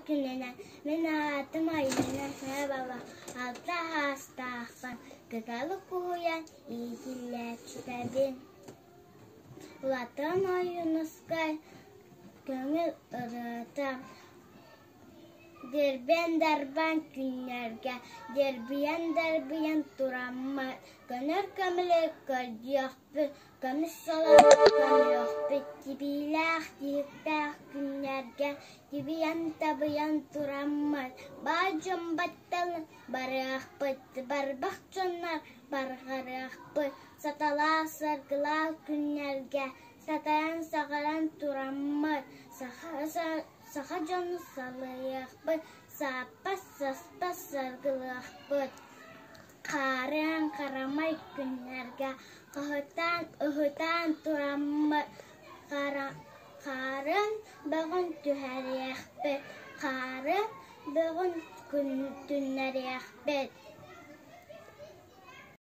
күнүнэн мин аатым Айыына Савва, алта саастаахпын, кыталык уһуйан иитиллээччитэбин. Улатан Ойуунускай көҥүл ырыата Дирбиэн-дарбаан күннэргэ дирбийэн-дарбыйан тураммыт, көнөр көмүлү көрдүөхпүт, көмүс солону көмүөхпүт, тибиилээх тиһиктээх күннэргэ тибийэн-табыйан тураммыт, баай дьон батталын барыахпыт, барбах дьоннор барҕарыахпыт, саталаах саргылаах күннэргэ сатайан-саҕаран тураммыт, саха Саха дьону салайыахпыт, сааппат, саспат саргылыахпыт. Хаарыан харамай күннэргэ хаһытаан, ыһытаан тураммыт, хаарыан бөҕүн түһэриэхпит, хаарыан бөҕүн түннэриэхпит.